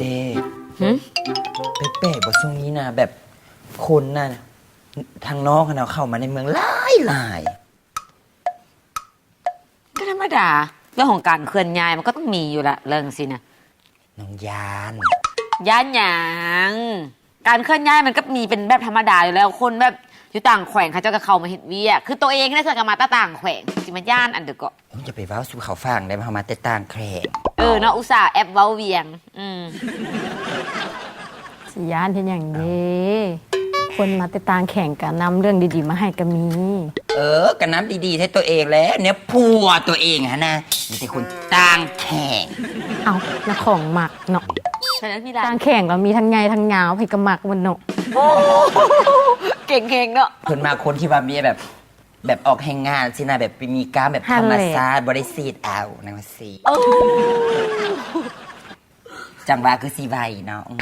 ເອ ຫຶ? ແປກໆບໍ່ ຊ່ວງນີ້ນະ ແບບຄົນນະ ທາງນອກຫັ້ນນະ ເຂົ້າມາໃນເມືອງຫຼາຍໆ. ກໍທຳມະດາ ເລື່ອງຂອງການເຄື່ອນຍ້າຍມັນກໍຕ້ອງມີຢູ່ລະ ເລື່ອງຊີ້ນະ. ນ້ອງຢ້ານ. ຢ້ານຫຍັງ? ການເຄື່ອນຍ້າຍມັນກໍມີເປັນແບບທຳມະດາຢູ່ແລ້ວ ຄົນແບບຢູ່ຕ່າງແຂວງເຂົາເຈົ້າກໍເຂົ້າມາເຮັດວຽກ ຄືໂຕເອງນີ້ແຫຼະ ເຂົາກໍມາແຕ່ຕ່າງແຂວງ ຊິມາຢ້ານອັນເດີເກາະ. ໂອ້ຍ ຢ່າໄປເວົ້າສູ່ເຂົາຟັງໄດ໋ ເຮົາມາແຕ່ຕ່າງແຂວງ. ເອີເນາະ ອຸດສ່າແອບເວົ້າວຽງ. ອືມ ຊິຢ້ານເຮັດຫຍັງເດ ຄົນມາແຕ່ຕ່າງແຂວງກໍນຳເລື່ອງດີໆມາໃຫ້ກໍມີ. ເອີ ກໍນຳດີໆໃຫ້ໂຕເອງແຫຼະ ແນວຜົວໂຕເອງຫັ້ນນະ ມີແຕ່ຄົນຕ່າງແຂວງ. ເອົ້າ ນະ ຂອງມັກເນາະ ຕ່າງແຂວງລະມີທັງໃຫຍ່ທັງຍາວ ໃຜກໍມັກໝົດເນາະ. ເກັ່ງແຮງເນາະ ເພິ່ນມັກຄົນທີ່ວ່າມີແບບ ແບບອອກແຮງງານຊີ້ນະ ແບບມີກ້າມແບບທຳມະຊາດ ບໍ່ໄດ້ສີດເອົາ ນາງວ່າຊີ້. ໂອ້ ຈັ່ງວ່າຄືຊິໄວເນາະ. ອືມ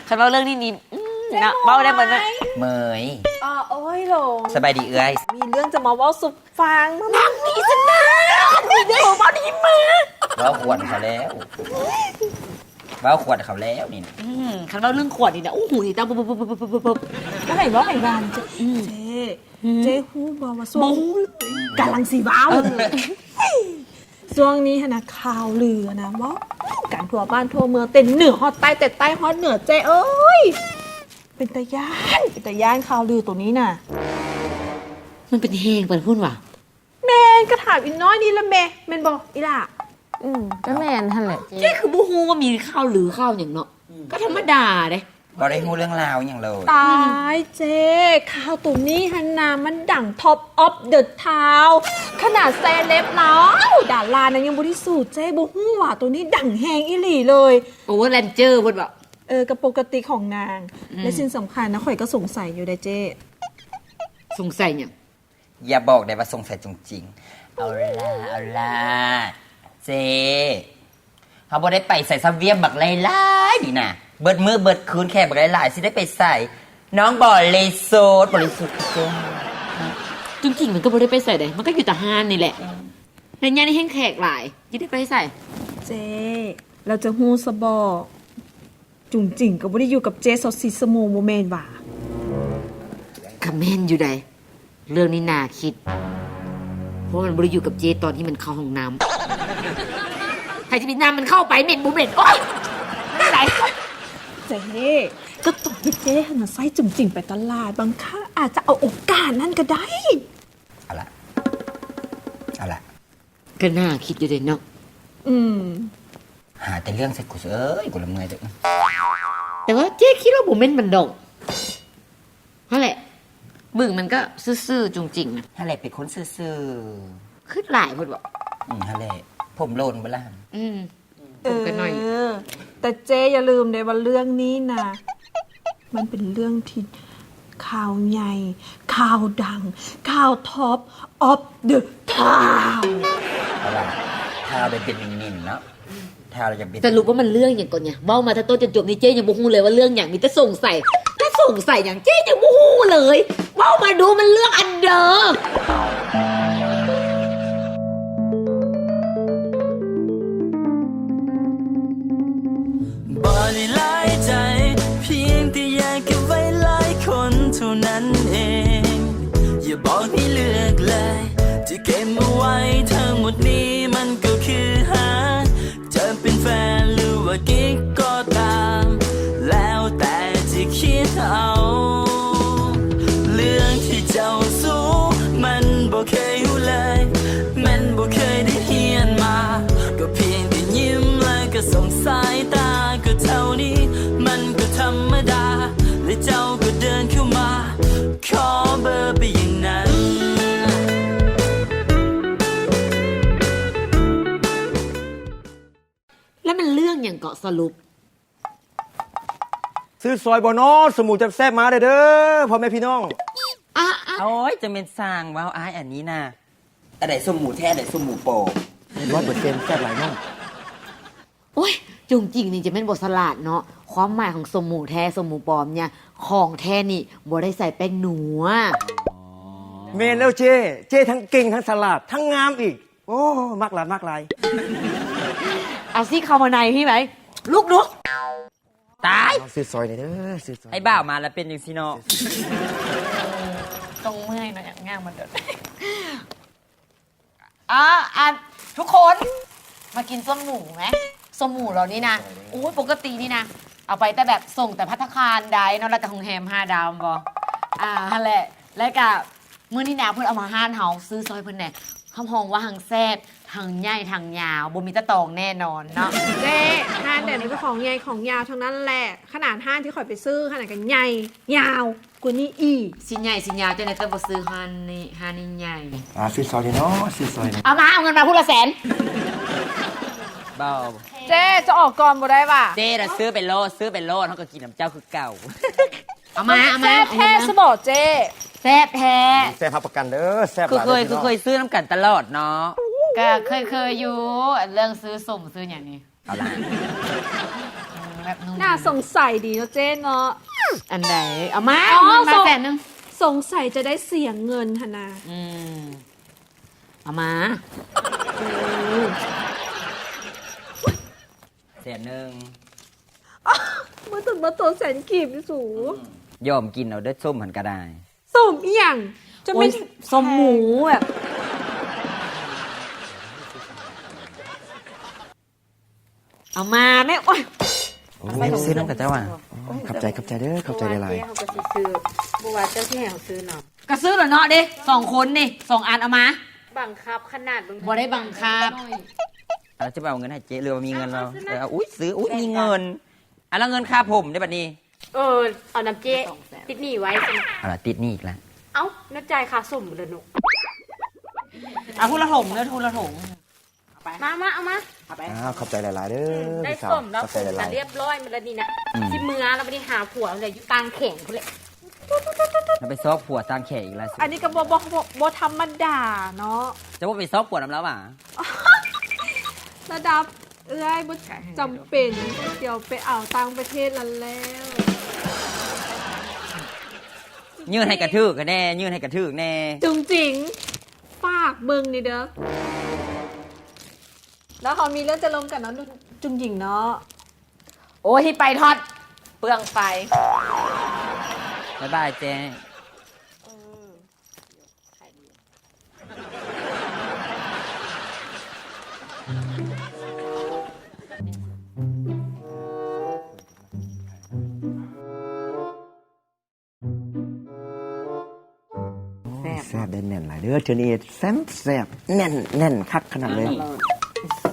ຄັນເວົ້າເລື່ອງນີ້ນີ້ ອືມ ເນາະ ເວົ້າໄດ້ໝົດເນາະ. ເໝີຍ. ອໍ ໂອ້ຍ ຫຼົງ. ສະບາຍດີເອື້ອຍ. ມີເລື່ອງຈະມາເວົ້າສູ່ຟັງ. ນັ່ງນີ້ຊັ້ນນະ ມີເລື່ອງເວົ້າດີມາ. ເວົ້າຂວັນເຂົາແລ້ວ ເວົ້າຂວັນເຂົາແລ້ວນີ້ນະ. ອືມ ຄັນເວົ້າເລື່ອງຂວັນນີ້ນະ ໂອ້ໂຫ ນີ້ຕາບຶບໆໆໆ. ກໍໃຫ້ເວົ້າໃຫ້ວ່າ. ອືມ ເຈ້ ອືມ ເຈ້ຮູ້ບໍ່ວ່າຊ່ວງ ບໍ່ຮູ້ ກຳລັງຊິເວົ້າ. ເອີ ຊ່ວງນີ້ຫັ້ນນະ ຂ່າວລືຫັ້ນນະ ເວົ້າກັນທົ່ວບ້ານທົ່ວເມືອງ ແຕ່ເໜືອຮອດໃຕ້ ແຕ່ໃຕ້ຮອດເໜືອ ເຈ້ເອີຍ ເປັນຕາຢ້ານ ເປັນຕາຢ້ານຂ່າວລືໂຕນີ້ນະ. ມັນເປັນແຮງປານພຸ້ນຫວາ? ແມ່ນ ກໍຖາມອີນ້ອຍນີ້ລະແມ່ ແມ່ນບໍ່ອີ່ຫຼ້າ? ອືມ ກໍແມ່ນຫັ້ນແຫຼະ. ເຈ້ຄືບໍ່ຮູ້ວ່າມີຂ່າວລືຂ່າວຫຍັງເນາະ. ອືມ ກໍທຳມະດາເດ້ ບໍ່ໄດ້ຮູ້ເລື່ອງລາວຫຍັງເລີຍ. ຕາຍ ເຈ້ ຂ່າວໂຕນີ້ຫັ້ນນະ ມັນດັງ Top of the Town ຂະໜາດເຊເລັບລາວ ດາລານະ ຍັງບໍ່ໄດ້ສູ້ເຈ້. ບໍ່ຮູ້ຫວາ ໂຕນີ້ດັງແຮງອີ່ຫຼີເລີຍ. Power Ranger ພຸ້ນບໍ? ເອີ ກໍປົກກະຕິຂອງນາງ. ອືມ ແລະ ສິ່ງສຳຄັນນະ ຂ້ອຍກໍສົງໄສຢູ່ເດ້ເຈ້. ສົງໄສຫຍັງ? ຢ່າບອກໄດ້ວ່າສົງໄສຈຸງຈິງ. ເອົາລະ ເອົາລະ ເຈ້ ເຮົາບໍ່ໄດ້ໄປໃສຊະ ວຽກບັກຫຼາຍໆນີ້ນະ ເບິດມື້ເບິດຄືນແຂກບັກຫຼາຍໆ ຊິໄດ້ໄປໃສ? ນ້ອງບໍລິສຸດ ບໍລິສຸດເຈົ້າ. ຈຸງຈິງມັນກໍບໍ່ໄດ້ໄປໃສໃດ໋ ມັນກໍຢູ່ແຕ່ຮ້ານນີ້ແຫຼະ. ອືມ ໃນຍາມນີ້ແຮ່ງແຂກຫຼາຍ ຊິໄດ້ໄປໃສ? ເຈ້ ລາວຈະຮູ້ຊະບໍ? ຈຸງຈິງກໍບໍ່ໄດ້ຢູ່ກັບເຈ້ຊາວສີ່ຊົ່ວໂມງ ບໍ່ແມ່ນຫວາ? ກໍແມ່ນຢູ່ໃດ໋ ເລື່ອງນີ້ໜ້າຄິດ ເພາະມັນບໍ່ໄດ້ຢູ່ກັບເຈ້ຕອນທີ່ມັນເຂົ້າຫ້ອງນ້ຳ. ໃຜຊິໄປນຳມັນເຂົ້າໄປ ເໝັນບໍ່ເໝັນ? ໂອ້ຍ ໄດ້. ເຈ້ ກໍຕອນທີ່ເຈ້ຫັ້ນນະ ໃສ່ຈຸງຈິງໄປຕະຫຼາດ ບາງຄັ້ງອາດຈະເອົາໂອກາດນັ້ນກໍໄດ້. ເອົາລະ ເອົາລະ. ກໍໜ້າຄິດຢູ່ເດເນາະ. ອືມ ຫາແຕ່ເລື່ອງໃສ່ກູເອີຍ ກູລະເມື່ອຍເດີ. ແຕ່ວ່າເຈ້ຄິດວ່າບໍ່ແມ່ນມັນດອກ. ຫັ້ນແຫຼະ ເບິ່ງມັນກໍຊື່ໆ ຈຸງຈິງນະ. ຫັ້ນແຫຼະ ເປັນຄົນຊື່ໆ. ຄິດຫຼາຍໂພດບໍ? ອືມ ຫັ້ນແຫຼະ ຜົມໂລນບໍ່ລະ? ອືມ ຜົມກໍໜ້ອຍ. ເອີ ແຕ່ເຈ້ຢ່າລືມເດ້ວ່າເລື່ອງນີ້ນະ ມັນເປັນເລື່ອງທີ່ຂ່າວໃຫຍ່ ຂ່າວດັງ ຂ່າວ Top of the Town. ເອົາລະ ຂ່າວໄດ້ເປັນມິນເນາະ ຂ່າວໄດ້ເປັນ. ສະຫຼຸບວ່າມັນເລື່ອງຫຍັງກ່ອນນະ? ເວົ້າມາແຕ່ຕົ້ນຈົນຈົບນີ້ ເຈ້ຍັງບໍ່ຮູ້ເລີຍວ່າເລື່ອງຫຍັງ ມີແຕ່ສົງໄສ. ແຕ່ສົງໄສຫຍັງ ເຈ້ຍັງບໍ່ຮູ້ເລີຍ. ເວົ້າມາດູ ມັນເລື່ອງອັນໃດ? ບໍ່ໄດ້ຫຼາຍໃຈ ພຽງແຕ່ຢາກເກັບໄວ້ຫຼາຍຄົນເທົ່ານັ້ນເອງ. ຢ່າບອກໃຫ້ເລືອກເລີຍ ຈະເກັບເອົາໄວ້ທັງໝົດນີ້ ມັນກໍຄືຫາ ຈະເປັນແຟນຫຼືວ່າກິກກໍຕາມ ແລ້ວແຕ່ຈະຄິດເອົາ. ເລື່ອງທີ່ເຈົ້າຮູ້ ມັນບໍ່ເຄີຍຮູ້ເລີຍ ແມ່ນບໍ່ເຄີຍໄດ້ຮຽນມາ. ກໍພຽງແຕ່ຍິ້ມແລ້ວກໍສົ່ງສາຍຕາ ກໍເທົ່ານີ້ ມັນກໍທຳມະດາ ແລະເຈົ້າກໍເດີນເຂົ້າມາ ຂໍເບີໄປຢ່າງນັ້ນ. ແລ້ວມັນເລື່ອງຫຍັງເກາະສະຫຼຸບ? ຊື້ຊອຍບໍ່ນໍ? ສົມໝູແຊບໆມາເດີ ເດີພໍ່ແມ່ພີ່ນ້ອງ. ອາ ອາ ໂອ້ຍ ຈັ່ງແມ່ນຊ່າງເວົ້າອ້າຍອັນນີ້ນະ. ອັນໃດສົມໝູແທ້ ອັນໃດສົມໝູປອມ? ຮ້ອຍເປີເຊັນ ແຊບຫຼາຍນ້ອງ. ໂອ້ຍ ຈຸງຈິງນີ້ຈະແມ່ນບໍ່ສະຫຼາດເນາະ. ຄວາມໝາຍຂອງສົມໝູແທ້ ສົມໝູປອມເນຍ ຂອງແທ້ນີ້ບໍ່ໄດ້ໃສ່ແປ້ງນົວ. ແມ່ນແລ້ວເຈ້ ເຈ້ທັງເກັ່ງ ທັງສະຫຼາດ ທັງງາມອີກ. ໂອ້ ມັກຫຼາຍ ມັກຫຼາຍ. ເອົາຊິ ເຂົ້າມາໃນພີ້ໄວ. ລຸກດູ. ຕາຍ ເອົາ ຊື້ຊອຍແດ່ເດີ ຊື້ຊອຍ. ໄອ້ບ່າວມາແລ້ວເປັນຈັ່ງຊີ້ເນາະ. ຕ້ອງເມື່ອຍເນາະ ຍ່າງມາດົນ. ອ່າ ອັນ ທຸກຄົນ ມາກິນສົ້ມໝູໄໝ? ສົ້ມໝູເຮົານີ້ນະ ໂອ້ຍ ປົກກະຕິນີ້ນະ ເອົາໄປແຕ່ແບບ ສົ່ງແຕ່ພັດຕາຄານໄດ໋ເນາະ ແລ້ວແຕ່ໂຮງແຮມຫ້າດາວບໍ່ ອ່າ ຫັ້ນແຫຼະ. ແລ້ວກະມື້ນີ້ນະ ເພິ່ນເອົາມາຮ້ານເຮົາ ຊື້ຊອຍເພິ່ນແດ່. ຮັບຮອງວ່າທັງແຊບ ທັງໃຫຍ່ ທັງຍາວ ບໍ່ມີຕາຕອງແນ່ນອນເນາະ. ເຈ້ ຮ້ານໃດມັນກໍຂອງໃຫຍ່ຂອງຍາວທັງນັ້ນແຫຼະ. ຂະໜາດຮ້ານທີ່ຂ້ອຍໄປຊື້ຫັ້ນນະ ກໍໃຫຍ່ຍາວກວ່ານີ້ອີກ. ຊິໃຫຍ່ຊິຍາວຈັ່ງໃດ ແຕ່ບໍ່ຊື້ຮ້ານນີ້ ຮ້ານນີ້ໃຫຍ່. ອ່າ ຊື້ຊອຍເດີເນາະ ຊື້ຊອຍ. ເອົາມາ ເອົາເງິນມາ ຜູ້ລະແສນ. ບໍ່ ເຈ້ ຈະອອກກ່ອນບໍ່ໄດ້ຫວາ? ເຈ້ນະ ຊື້ໄປໂລດ ຊື້ໄປໂລດ ເຮົາກໍກິນນຳເຈົ້າຄືເກົ່າ. ເອົາມາ ເອົາມາ ແຊບແທ້ຊະບໍເຈ້? ແຊບແທ້ ແຊບຮັບປະກັນເດີ ແຊບຫຼາຍເດີ. ຄືເຄີຍ ຄືເຄີຍຊື້ນຳກັນຕະຫຼອດເນາະ. ກະເຄີຍໆຢູ່ ອັນເລື່ອງຊື້ສົ້ມຊື້ຫຍັງນີ້. ເອົາລະ ແບບໜ້າສົງໄສດີເນາະເຈ້ເນາະ. ອັນໃດ? ເອົາມາ ເອົາເງິນມາແສນໜຶ່ງ. ສົງໄສຈະໄດ້ເສຍເງິນຫັ້ນນະ. ອືມ ເອົາມາ ແສນໜຶ່ງ. ໝົດຕົນ ໝົດຕົນແສນກີບນີ້ສູ. ອືມ ຍອມກິນເອົາເດີ ສົ້ມຫັ້ນກໍໄດ້. ສົ້ມອີ່ຫຍັງ? ຈະແມ່ນ ໂອ້ຍ ສົ້ມໝູແບບ. ເອົາມາແມ່. ໂອ້ຍ ໂອ້ຍ ຊື້ນຳກັນເຈົ້າຫວາ? ໂອ້ຍ ຂອບໃຈ ຂອບໃຈເດີ ຂອບໃຈຫຼາຍໆ. ເຮົາກໍຊິຊື້ ບໍ່ວ່າເຈົ້າຊິໃຫ້ເຮົາຊື້ເນາະ. ກໍຊື້ແລ້ວເນາະເດ້ ສອງຄົນນີ້ ສອງອັນ ເອົາມາ. ບັງຄັບຂະໜາດ ບໍ່ໄດ້ບັງຄັບ. ເອົາ ຈະໄປເອົາເງິນໃຫ້ເຈ້ ຫຼືວ່າມີເງິນແລ້ວ? ເອົາ ເອົາ ເອົາ ເອົາ ອຸ້ຍ ຊື້ ອຸ້ຍ ມີເງິນ. ອັນລະເງິນຄ່າຜົມເດ້ບັດນີ້. ເອີ ເອົານຳເຈ້ ຕິດໜີ້ໄວ້ຊັ້ນ. ເອົາລະ ຕິດໜີ້ອີກລະ. ເອົ້າ ແມ່ນຈ່າຍຄ່າສົ້ມເບິດແລ້ວເນາະ. ເອົາ ຜູ້ລະຖົງເດີ ຜູ້ລະຖົງ. ມາ ມາ ເອົາມາ. ອ້າວ ຂອບໃຈຫຼາຍໆເດີ. ອືມ ໄດ້ສົ້ມເນາະ ຂອບໃຈຫຼາຍໆ. ລຽບຮ້ອຍໝົດແລ້ວນີ້ນະ. ອືມ ຊິເມືອແລ້ວບັດນີ້ ຫາຜົວແລ້ວຢູ່ຕ່າງແຂວງພຸ້ນແຫຼະ. ແລ້ວໄປຊອກຜົວຕ່າງແຂວງອີກລະ. ອັນນີ້ກໍບໍ່ ບໍ່ ບໍ່ ບໍ່ທຳມະດາເນາະ. ຈະບໍ່ໄປຊອກຜົວນຳລາວຫວາ? ລະດັບເອື້ອຍບໍ່ຈຳເປັນ ດຽວໄປເອົາຕ່າງປະເທດລະແລ້ວ. ຍື່ນໃຫ້ກະຖືກແດ່ ຍື່ນໃຫ້ກະຖືກແດ່. ຈຸງຈິງ ຝາກເບິ່ງນີ້ເດີ. ແລ້ວເຮົາມີເລື່ອງຈະລົມກັນເນາະ ຈຸງຈິງເນາະ. ໂອ້ຍ ຊິໄປທອດ ເປືອງໄຟ. ບາຍບາຍເຈ້. ເອີ. ໂອ້ຍ ແຊບ ແຊບເດ້ ແໜ້ນຫຼາຍເດີ. ເທື່ອນີ້ແຊບ ແຊບ ແໜ້ນ ແໜ້ນຄັກຂະໜາດເລີຍ. ອືມ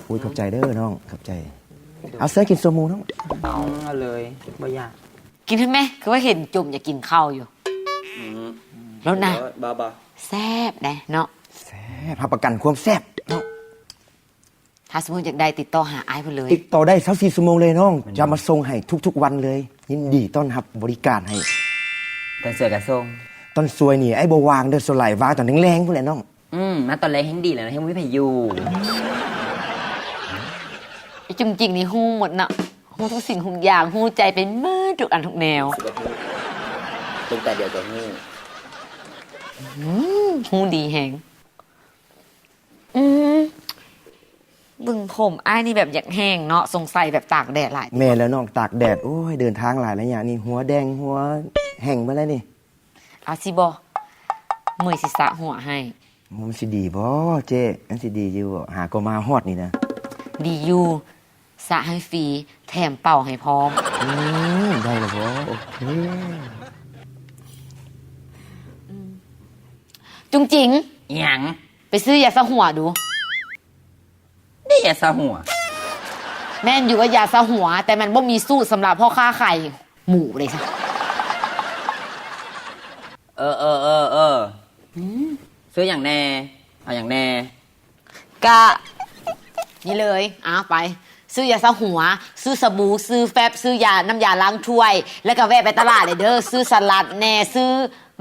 ໂອ້ຍ ຂອບໃຈເດີນ້ອງ ຂອບໃຈ. ເອົາ ເຊີ ກິນໂຊໝູເນາະ. ອືມ ເອົາເລີຍ ບໍ່ຢາກ. ກິນເຖາະແມ່ ຄືວ່າເຫັນຈົ່ມຢາກກິນເຂົ້າຢູ່. ອືມ ແລ້ວນະ ເອີ ບໍ່ ບໍ່ ແຊບເດ້ເນາະ. ແຊບ ຮັບປະກັນຄວາມແຊບເນາະ. ຖ້າສົມມຸດຢາກໄດ້ ຕິດຕໍ່ຫາອ້າຍເພິ່ນເລີຍ. ຕິດຕໍ່ໄດ້ຊາວສີ່ຊົ່ວໂມງເລີຍນ້ອງ. ແມ່ນ ຈະມາສົ່ງໃຫ້ທຸກໆວັນເລີຍ. ຍິນດີຕ້ອນຮັບບໍລິການໃຫ້. ຕອນສວຍກໍສົ່ງ. ຕອນສວຍນີ້ອ້າຍບໍ່ວ່າງເດີ ສ່ວນຫຼາຍວ່າງຕອນແລງໆພຸ້ນແຫຼະນ້ອງ. ອືມ ມາຕອນແລງແຮ່ງດີແລ້ວ ແຮ່ງບໍ່ມີໃຜຢູ່. ໄອ້ຈຸງຈິງນີ້ຮູ້ໝົດເນາະ ຮູ້ທຸກສິ່ງທຸກຢ່າງ ຮູ້ໃຈໄປໝົດທຸກອັນທຸກແນວ. ເບິ່ງຕາດຽວກໍຮູ້. ອືມ ຮູ້ດີແຮງ. ອືມ ເບິ່ງຜົມອ້າຍນີ້ແບບຢາກແຫ້ງເນາະ ສົງໄສແບບຕາກແດດຫຼາຍ. ແມ່ນແລ້ວນ້ອງ ຕາກແດດ ໂອ້ຍ ເດີນທາງຫຼາຍໄລຍະນີ້ ຫົວແດງ ຫົວແຫ້ງເບິດແລ້ວນີ້. ເອົາຊິບໍ່ ເໝີຍຊິສະຫົວໃຫ້. ໂອ້ ມັນຊິດີບໍ່ເຈ້? ມັນຊິດີຢູ່ບໍ່? ຫາກໍມາຮອດນີ້ນະ. ດີຢູ່ ສະໃຫ້ຟຣີ ແຖມເປົ່າໃຫ້ພ້ອມ. ອືມ ໄດ້ແລ້ວບໍ່? ໂອເຄ. ອືມ ຈຸງຈິງ. ອີຫຍັງ? ໄປຊື້ຢາສະຫົວດູ. ນີ້ຢາສະຫົວ? ແມ່ນຢູ່ວ່າຢາສະຫົວ ແຕ່ມັນບໍ່ມີສູດສຳລັບພໍ່ຄ້າຂາຍໝູເດ້ຊະ. ເອີ ເອີ ເອີ ເອີ. ອືມ ຊື້ຫຍັງແດ່? ເອົາຫຍັງແດ່? ກະນີ້ເລີຍ ເອົາໄປ ຊື້ຢາສະຫົວ ຊື້ສະບູ ຊື້ແຟັບ ຊື້ຢາ ນ້ຳຢາລ້າງຖ້ວຍ ແລ້ວກະແວະໄປຕະຫຼາດເດີ ຊື້ສະຫຼັດແດ່ ຊື້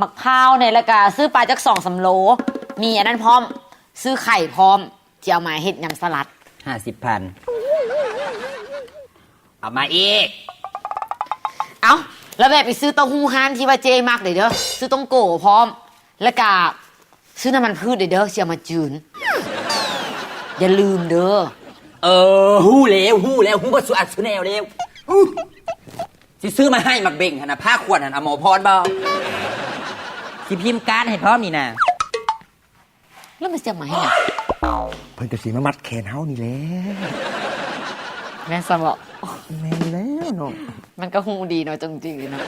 ໝາກພ້າວແດ່ ແລ້ວກະຊື້ປາຈັກສອງສາມໂລ ມີອັນນັ້ນພ້ອມ ຊື້ໄຂ່ພ້ອມ ຊິເອົາມາເຮັດຍຳສະຫຼັດ. ຫ້າສິບພັນ ເອົາມາອີກ. ເອົ້າ ແລ້ວແວະໄປຊື້ເຕົ້າຫູ້ຮ້ານທີ່ວ່າເຈ້ມັກເດີ ຊື້ຕົ້ງໂກພ້ອມ ແລ້ວກະ ຊື້ນ້ຳມັນພືດເດີ ຊິເອົາມາຈືນ. ຢ່າລືມເດີ. ເອີ ຮູ້ແລ້ວ ຮູ້ແລ້ວ ຮູ້ເບິດສູ່ອັນສູ່ແນວແລ້ວ. ອື້ ຊິຊື້ມາໃຫ້ໝາກເບັງຫັ້ນນະ ຜ້າຂວັນຫັ້ນ ອາໝໍພອນບໍ່? ຊິພິມກາດໃຫ້ພ້ອມນີ້ນະ. ແລ້ວມັນຊິເອົາມາເຮັດຫຍັງ? ເພິ່ນກໍຊິມາມັດແຂນເຮົານີ້ແຫຼະ. ແມ່ນຊັ້ນບໍ? ແມ່ນແລ້ວເນາະ. ມັນກໍຮູ້ດີເນາະ ຈົງຈີເນາະ.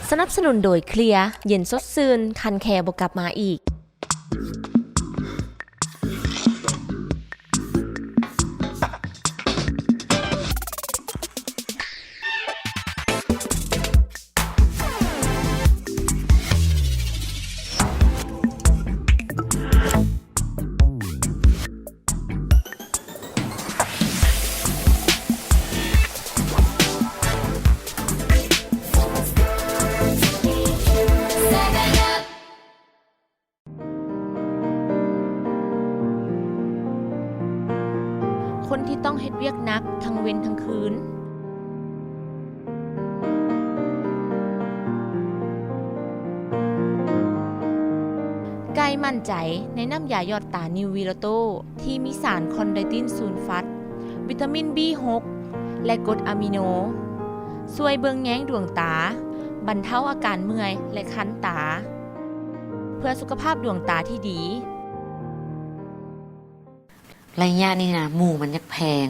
ສະໜັບສະໜູນໂດຍ ເຄລຍ ເຢັນສົດຊື່ນ ຄັນແຄບໍ່ກັບມາອີກ. ຄົນທີ່ຕ້ອງເຮັດວຽກໜັກທັງເວັນທັງຄືນ. ໄກ່ໝັ້ນໃຈໃນນ້ຳຢາຢອດຕານິວວີໂລໂຕ ທີ່ມີສານຄອນໄດຕິນຊູນຟັດ, ວິຕາມິນບີຫົກ ແລະ ກົດອາມິໂນ, ຊ່ວຍເບິ່ງແຍງດວງຕາ, ບັນເທົາອາການເມື່ອຍ ແລະ ຄັນຕາ, ເພື່ອສຸຂະພາບດວງຕາທີ່ດີ. ໄລຍະນີ້ນະ ໝູ່ມັນຢາກແພງ.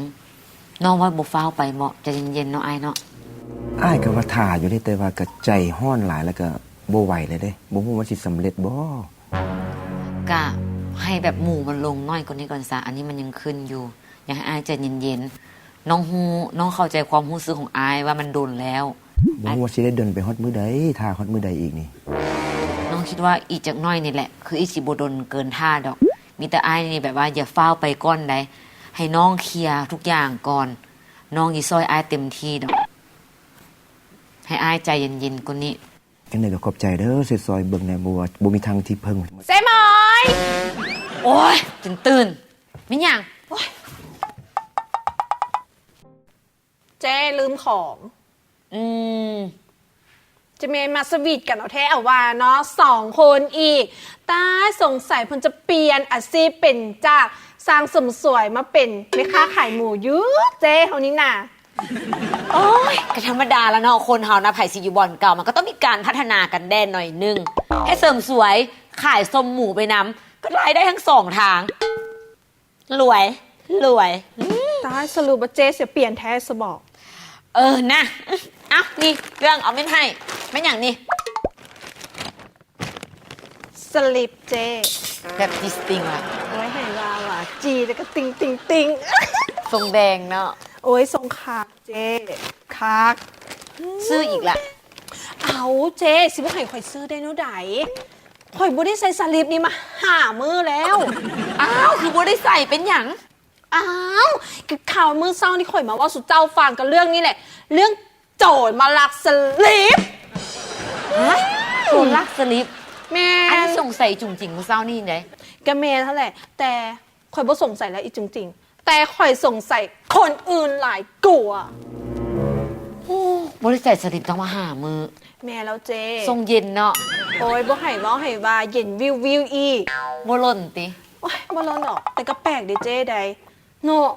ນ້ອງວ່າບໍ່ຟ້າວໄປເໝາະ, ໃຈເຢັນໆເນາະອ້າຍເນາະ. ອ້າຍກໍວ່າຖ້າຢູ່ເດ້, ແຕ່ວ່າກໍໃຈຮ້ອນຫຼາຍ ແລ້ວກໍບໍ່ໄຫວແລ້ວເດ້. ບໍ່ຮູ້ວ່າຊິສຳເລັດບໍ່? ກະໃຫ້ແບບໝູ່ມັນລົງໜ້ອຍກວ່ານີ້ກ່ອນຊະ, ອັນນີ້ມັນຍັງຂຶ້ນຢູ່. ຢາກໃຫ້ອ້າຍໃຈເຢັນໆ. ນ້ອງຮູ້, ນ້ອງເຂົ້າໃຈຄວາມຮູ້ສຶກຂອງອ້າຍວ່າມັນດົນແລ້ວ. ບໍ່ຮູ້ວ່າຊິໄດ້ດົນໄປຮອດມື້ໃດ, ຖ້າຮອດມື້ໃດອີກນີ້? ນ້ອງຄິດວ່າອີກຈັກໜ້ອຍນີ້ແຫຼະ, ຄືອີກຊິບໍ່ດົນເກີນຖ້າດອກ. ມີແຕ່ອ້າຍນີ້ແບບວ່າຢ່າຟ້າວໄປກ່ອນໃດ, ໃຫ້ນ້ອງເຄລຍທຸກຢ່າງກ່ອນ. ນ້ອງຊິຊ່ອຍອ້າຍເຕັມທີ່ດອກ. ໃຫ້ອ້າຍໃຈເຢັນໆກວ່ານີ້. ຈັ່ງໃດກໍຂອບໃຈເດີ, ຊ່ວຍໆເບິ່ງແດ່, ບໍ່ວ່າ ບໍ່ມີທາງທີ່ເພິ່ງ. ເຊມອຍ! ໂອ້ຍ ຈົນຕື່ນ. ແມ່ນຫຍັງ? ໂອ້ຍ. ເຈ້ລືມຂອງ. ອືມ. ຈະແມ່ນມາສະຫວີດກັນເອົາແທ້ເອົາວ່າເນາະ, ສອງຄົນອີກ. ຕາຍ, ສົງໄສເພິ່ນຈະປ່ຽນອາຊີບເປັນຈາກຊ່າງເສີມສວຍມາເປັນແມ່ຄ້າຂາຍໝູຢູ່, ເຈ້ເຮົານີ້ນະ. ໂອ້ຍ, ກໍທຳມະດາລະເນາະ, ຄົນເຮົານະ ໃຜຊິຢູ່ບ່ອນເກົ່າ, ມັນກໍຕ້ອງມີການພັດທະນາກັນແດ່ໜ້ອຍໜຶ່ງ. ເຮັດເສີມສວຍ, ຂາຍສົ້ມໝູໄປນຳ, ກໍລາຍໄດ້ທັງສອງທາງ. ລວຍ ລວຍ. ຕາຍ, ສະຫຼຸບວ່າເຈ້ຊິປ່ຽນແທ້ຊະບໍ? ເອີນະ. ເອົ້າ ນີ້ ເລື່ອງເອົາເມັນໃຫ້. ແມ່ນຫຍັງນີ້? ສະລິບເຈ້. ແບບຈີສະຕິງວະ? ໂອ້ຍ ໃຫ້ວ່າວ່າ ຈີແລ້ວກໍຕິງຕິງຕິງ. ຊົງແດງເນາະ. ໂອ້ຍ ຊົງຄັກເຈ້ ຄັກ. ຊື້ອີກລະ. ເອົາ ເຈ້ ຊິບໍ່ໃຫ້ຂ້ອຍຊື້ໄດ້ແນວໃດ? ຂ້ອຍບໍ່ໄດ້ໃສ່ສະລິບນີ້ມາຫ້າມື້ແລ້ວ. ອ້າວ ຄືບໍ່ໄດ້ໃສ່ ເປັນຫຍັງ? ອ້າວ ກະຂ່າວມື້ເຊົ້ານີ້ຂ້ອຍມາເວົ້າສູ່ເຈົ້າຟັງ ກະເລື່ອງນີ້ແຫຼະ ເລື່ອງໂຈນມາລັກສະລິບ. ຮະ? ໂຈນລັກສະລິບ? ແມ່ນ. ອັນນີ້ສົງໄສຈຸງຈິງມື້ເຊົ້ານີ້ເດ້. ກະແມ່ນຫັ້ນແຫຼະ ແຕ່ຂ້ອຍບໍ່ສົງໄສແລ້ວອີ່ຈຸງຈິງ. ແຕ່ຂ້ອຍສົງໄສຄົນອື່ນຫຼາຍກວ່າ. ໂອ້ ບໍ່ໄດ້ໃສ່ສະລິບຕັ້ງມາຫ້າມື້. ແມ່ນແລ້ວເຈ້. ຊົງເຢັນເນາະ. ໂອ້ຍ ບໍ່ໃຫ້ເວົ້າໃຫ້ວ່າ ເຢັນວິວໆອີກ. ບໍ່ຫຼົ່ນຕິ? ໂອ້ຍ ບໍ່ຫຼົ່ນດອກ ແຕ່ກໍແປກເດ້ເຈ້ໃດ໋ເນາະ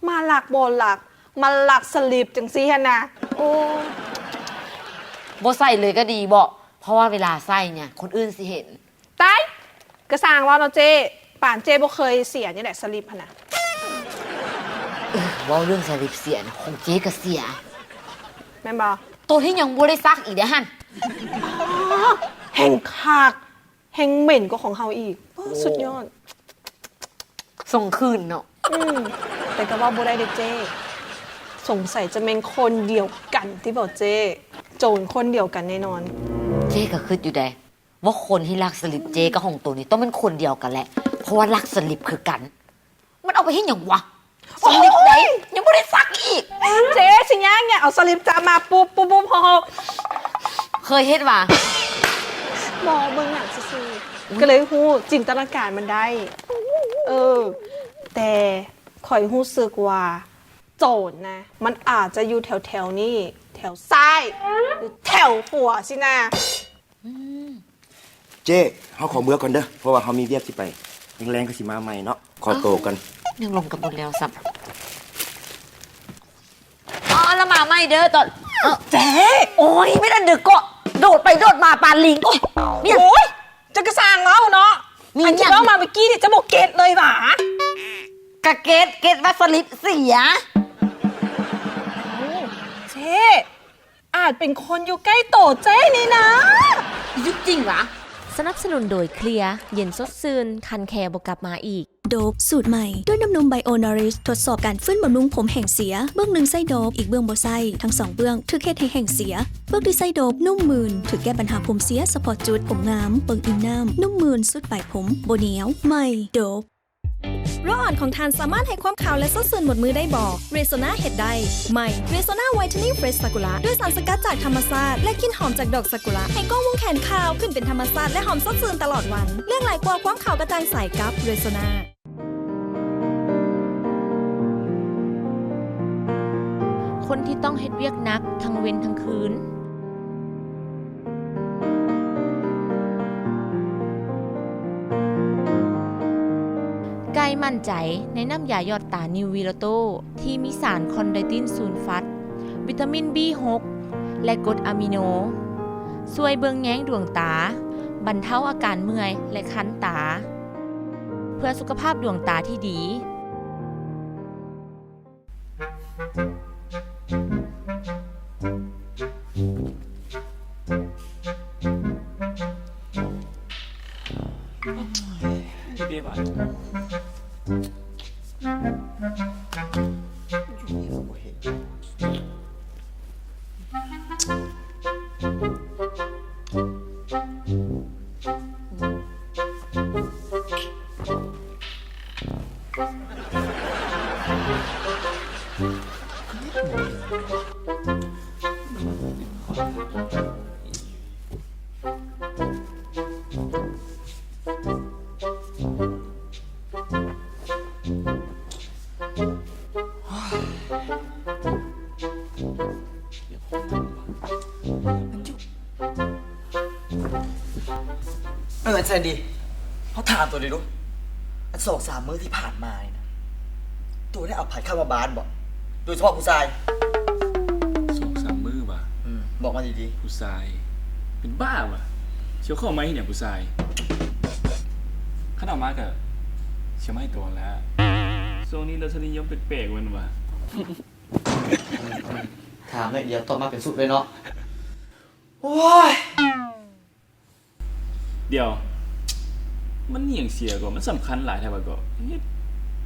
ມາລັກບໍ່ລັກ ມາລັກສະລິບຈັ່ງຊີ້ຫັ້ນນະ. ໂອ້ ບໍ່ໃສ່ເລີຍກໍດີເບາະ ເພາະວ່າເວລາໃສ່ນີ້ ຄົນອື່ນຊິເຫັນ. ຕາຍ ກະຊ່າງເວົ້າເນາະເຈ້ ປານເຈ້ບໍ່ເຄີຍເສຍນີ້ແຫຼະ ສະລິບຫັ້ນນະ. ເອີ ເວົ້າເລື່ອງສະລິບເສຍນະ ຂອງເຈ້ກະເສຍ ແມ່ນບໍ່? ໂຕທີ່ຍັງບໍ່ໄດ້ຊັກອີກເດ້ຫັ້ນ. ອໍ ແຮ່ງຄັກ ແຮ່ງເໝັນກວ່າຂອງເຮົາອີກ. ໂອ້ ສຸດຍອດ. ສົ່ງຄືນເນາະ. ອືມ ແຕ່ກໍເວົ້າບໍ່ໄດ້ເດ້ເຈ້ ສົງໄສຈະແມ່ນຄົນດຽວກັນຕິບໍເຈ້ ໂຈນຄົນດຽວກັນແນ່ນອນ. ເຈ້ກໍຄິດຢູ່ໃດ ວ່າຄົນທີ່ລັກສະລິບເຈ້ກັບຂອງໂຕນີ້ຕ້ອງເປັນຄົນດຽວກັນແຫຼະ ເພາະວ່າລັກສະລິບຄືກັນ. ມັນເອົາໄປເຮັດຫຍັງວະ? ສະລິບໃດ ໂອ້ຍ ຍັງບໍ່ໄດ້ຊັກອີກ. ເຈ້ ຊິຍ່າງຫຍັງ ເອົາສະລິບຈັບມາປຸບ ປຸບ ປຸບ ເຮົາ ເຄີຍເຮັດຫວາ? ບໍ່ ເບິ່ງໜັງຊື່ໆ ກໍເລີຍຮູ້ ຈິນຕະນາການມັນໄດ້. ເອີ ແຕ່ຂ້ອຍຮູ້ສຶກວ່າ ໂຈນນະ ມັນອາດຈະຢູ່ແຖວໆນີ້ ແຖວຊ້າຍ ຫຼື ແຖວຂວາຊີ້ນະ. ເຈ້ ເຮົາຂໍເມືອກ່ອນເດີ ເພາະວ່າເຮົາມີວຽກຊິໄປ ແລງໆກໍຊິມາໃໝ່ເນາະ. ຂໍໂຕກ່ອນ. ຍັງລົງກັນບໍ່ແລ້ວຊ້ຳ. ອໍ ລະມາໃໝ່ເດີ ຕອນ ເອີ ເຈ້ ໂອ້ຍ ແມ່ນອັນດຶກເກາະ ໂດດໄປໂດດມາປານລິງ. ໂອ້ຍ ແມ່ນ ໂອ້ຍ ເຈົ້າກະຊ່າງເວົ້າເນາະ. ອັນທີ່ເວົ້າມາເມື່ອກີ້ນີ້ ເຈົ້າບໍ່ເກັດເລີຍຫວາ? ກະເກັດ ເກັດວ່າສະລິບເສຍ. ເຈ້ ອາດເປັນຄົນຢູ່ໃກ້ໂຕເຈ້ນີ້ນາ. ຢຸດຈິງຫວາ? ສະໜັບສະໜູນໂດຍ ເຄລຍ ເຢັນສົດຊື່ນ ຄັນແຂ້ບໍ່ກັບມາອີກ. ໂດບສູດໃໝ່ ດ້ວຍນ້ຳນົມ Bio Nourish ທົດສອບການຟື້ນບຳລຸງຜົມແຫ້ງເສຍ, ເບື້ອງໜຶ່ງໃຊ້ໂດບ ອີກເບື້ອງບໍ່ໃຊ້, ທັງສອງເບື້ອງຖືກເຮັດໃຫ້ແຫ້ງເສຍ. ເບື້ອງທີ່ໃຊ້ໂດບນຸ້ມມື່ນ ຖືກແກ້ບັນຫາຜົມເສຍສະເພາະຈຸດ, ຜົມງາມ, ເບິ່ງອີ່ມນ້ຳ, ນຸ້ມມື່ນ, ຊຸດປາຍຜົມ, ບໍ່ໜຽວ. ໃໝ່ ໂດບ. ໂລອ່ອນຂອງທ່ານສາມາດໃຫ້ຄວາມຂາວ ແລະ ສົດຊື່ນໝົດມື້ໄດ້ບໍ່? Rexona ເຮັດໄດ້. ໃໝ່ Rexona Whitening Fresh Sakura ດ້ວຍສານສະກັດຈາກທຳມະຊາດ ແລະ ກິ່ນຫອມຈາກດອກຊາກຸຣະ ໃຫ້ກ້ອງວົງແຂນຂາວຂຶ້ນເປັນທຳມະຊາດ ແລະ ຫອມສົດຊື່ນຕະຫຼອດວັນ. ເລືອກຫຼາຍກວ່າຄວາມຂາວກະຈ່າງໃສກັບ Rexona. ຄົນທີ່ຕ້ອງເຮັດວຽກໜັກທັງເວັນທັງຄືນ. ໄກ່ໝັ້ນໃຈໃນນ້ຳຢາຢອດຕາ New Virato ທີ່ມີສານຄອນໄດຕິນຊູນຟັດ, ວິຕາມິນ ບີຫົກ ແລະ ກົດອາມິໂນ ຊ່ວຍເບິ່ງແຍງດວງຕາ, ບັນເທົາອາການເມື່ອຍ ແລະ ຄັນຕາ ເພື່ອສຸຂະພາບດວງຕາທີ່ດີ. ເອີ ອັນແຊນດີ ເຮົາຖາມໂຕໜ່ອຍດູ ອັນສອງສາມມື້ທີ່ຜ່ານມານີ້ນະ ໂຕໄດ້ເອົາໃຜເຂົ້າມາບ້ານບໍ່? ໂດຍສະເພາະຜູ້ຊາຍ. ສອງສາມມື້ຫວາ? ອືມ ບອກມາດີໆ. ຜູ້ຊາຍ ເປັນບ້າຫວາ? ຊິເຂົ້າມາເຮັດຫຍັງຜູ້ຊາຍ? ຄັນເອົາມາກະຊິເອົາມາໃຫ້ໂຕຫັ້ນແຫຼະ. ຊ່ວງນີ້ລົດສະນິຍົມແປກໆ ແມ່ນຫວາ? ຖາມໜ້ອຍດຽວຕອບມາເປັນຊຸດເລີຍເນາະ. ໂອ້ຍ ດຽວ ມັນອີ່ຫຍັງເສຍກໍ ມັນສຳຄັນຫຼາຍແທ້ຫວາກໍ ເຮັດ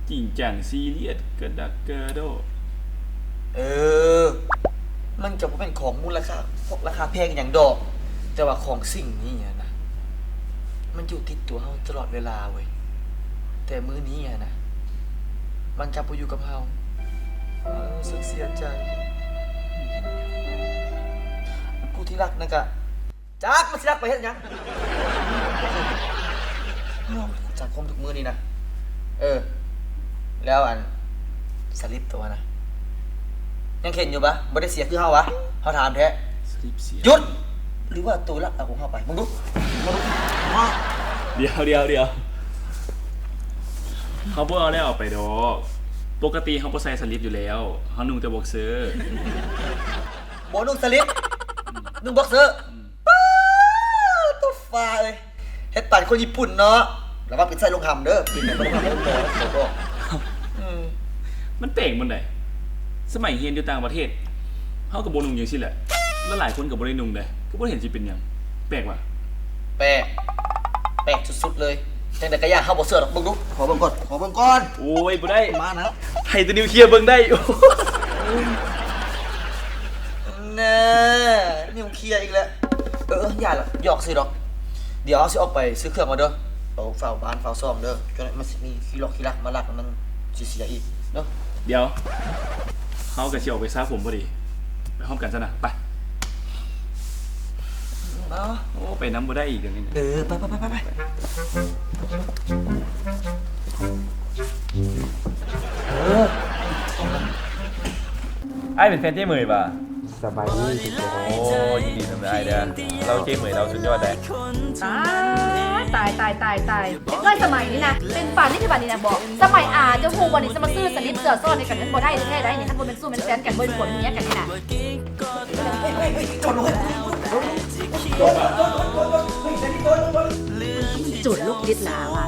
ຈິງຈັງຊີຣຽສກະດັກກະດໍ. ເອີ ມັນກະບໍ່ແມ່ນຂອງມູນລະຄ່າ ພວກລາຄາແພງອີ່ຫຍັງດອກ ແຕ່ວ່າຂອງສິ່ງນີ້ຫັ້ນນະ ມັນຢູ່ຕິດຕົວເຮົາຕະຫຼອດເວລາເວີຍ. ແຕ່ມື້ນີ້ຫັ້ນນະ ມັນກັບບໍ່ຢູ່ກັບເຮົາ. ເອີ ເຊິ່ງເສຍໃຈ. ຜູ້ທີ່ລັກນັ້ນກະ ຈັກມັນຊິລັກໄປເຮັດຫຍັງ ສັງຄົມທຸກມື້ນີ້ນະ. ເອີ ແລ້ວອັນສະລິບໂຕຫັ້ນນະ ຍັງເຫັນຢູ່ປະ? ບໍ່ໄດ້ເສຍຄືເຮົາຫວາ? ເຮົາຖາມແທ້. ສະລິບເສຍ. ຢຸດ! ຫຼືວ່າໂຕລັກເອົາຂອງເຮົາໄປ? ເບິ່ງດູ ເບິ່ງດູ. ດຽວ ດຽວ ດຽວ ເຮົາບໍ່ເອົາແລ້ວເອົາໄປດອກ. ປົກກະຕິເຮົາບໍ່ໃສ່ສະລິບຢູ່ແລ້ວ ເຮົານຸ່ງແຕ່ບັອກເຊີ. ບໍ່ນຸ່ງສະລິບ ນຸ່ງບັອກເຊີ. ອືມ. ປ້າດ ໂຕຟ້າເອີຍ ເຮັດປານຄົນຍີ່ປຸ່ນເນາະ. ລະວັງປິ່ນໃສ່ລົງຫຳເດີ ປິ່ນໃສ່ລົງຫຳເດີ ໝໍເຂົາບອກ. ອືມ ມັນແປກບ່ອນໃດ? ສະໄໝຮຽນຢູ່ຕ່າງປະເທດ ເຮົາກໍບໍ່ນຸ່ງຈັ່ງຊີ້ແຫຼະ ແລະຫຼາຍຄົນກໍບໍ່ໄດ້ນຸ່ງເດ້ ກໍບໍ່ເຫັນຊິເປັນຫຍັງ. ແປກຫວາ? ແປກ ແປກສຸດໆເລີຍ. ຈັ່ງໃດກໍຢ່າ ເຮົາບໍ່ເຊື່ອດອກ. ເບິ່ງດູ ຂໍເບິ່ງກ່ອນ ຂໍເບິ່ງກ່ອນ. ໂອ້ຍ ບໍ່ໄດ້ ມານະ ໃຫ້ແຕ່ນິວເຄຍເບິ່ງໄດ້. ແນ່ ນິວເຄຍອີກແລ້ວ. ເອີ ຢ່າລະ ຫຍອກຊື່ດອກ. ດຽວເຮົາຊິອອກໄປຊື້ເຄື່ອງກ່ອນເດີ. ເອົາຝາບ້ານຝາຊ່ອງເດີ ຈັ່ງໃດມັນຊິມີຂີ້ລັອກຂີ້ລັກມາລັກ ມັນຊິເສຍອີກເນາະ. ດຽວ ເຮົາກໍຊິອອກໄປສະຜົມພໍດີ ໄປພ້ອມກັນຊັ້ນນະ ໄປ. ໂອ້ ໄປນຳບໍ່ໄດ້ອີກດຽວນີ້. ເອີ ໄປໆໆໆໆ. ເອີ ອ້າຍເປັນແຟນເຈ້ເໝີຫວາ? ສະບາຍດີ. ໂອ້ ຍິນດີນຳເດີອ້າຍເດີ. ລາວເຈ້ເໝີລາວສຸດຍອດເດ້. ຕາຍ ຕ ຕາຍ ຕາຍ ຕາຍ ຕາຍ ເດັກນ້ອຍສະໄໝນີ້ນະ ເປັນປານນີ້ຄືບາດນີ້ນະບໍ ສະໄໝອາ ເຈົ້າຮູ້ບໍ່ນີ້ ຈະມາຊື້ສະລິບເສື້ອຊ້ອນໃຫ້ກັນ ມັນບໍ່ໄດ້ແທ້ໃດ໋ນີ້ ຄັນບໍ່ແມ່ນຊູ້ແມ່ນແຟນກັນ ບໍ່ແມ່ນຜົວເມຍກັນນີ້ນະ ໂຈນໂລກຈິດລາວະ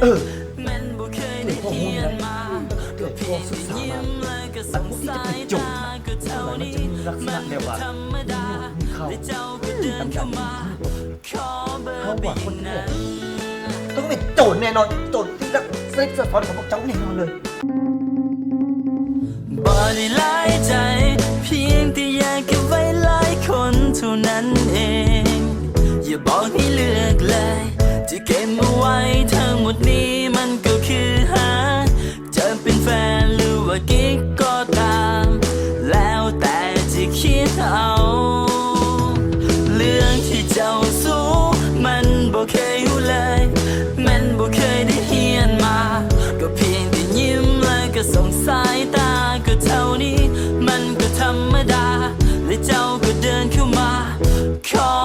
ເອີ ເກີດພໍ່ຮູ້ນະ ເກີດພໍ່ສຶກສາມາ ອັນຜູ້ທີ່ຈະເປັນໂຈນ ມັນຈະມີລັກສະນະແບບວ່າ ມີເຂົ້າ ດຳໆ ເຮົາວ່າຄົນແທ້ຕ້ອງເປັນໂຈນແນ່ນອນ ໂຈນທີ່ລັກສະນະສະພາບຂອງພວກເຈົ້າແນ່ນອນເລີຍ ບໍ່ໄດ້ຫຼາຍໃຈ ພຽງແຕ່ຢາກເກັບໄວ້ຫຼາຍຄົນເທົ່ານັ້ນເອງ ຢ່າບອກໃຫ້ເລືອກເລີຍ ຈະເກັບມາໄວ້ທັງໝົດນີ້ ມັນກໍຄືຫາ ຈະເປັນແຟນ ຫຼືວ່າກິກກໍຕາມ ແລ້ວແຕ່ຈະຄິດເອົາ ເລື່ອງທີ່ເຈົ້າຮູ້ ມັນບໍ່ເຄີຍຮູ້ເລີຍ ແມ່ນບໍ່ເຄີຍໄດ້ຮຽນມາ ກໍພຽງແຕ່ຍິ້ມ ແລ້ວກໍສົ່ງສາຍຕາ ກໍເທົ່ານີ້ ມັນກໍທຳມະດາ ແລະເຈົ້າກໍເດີນເຂົ້າມາ ຂໍ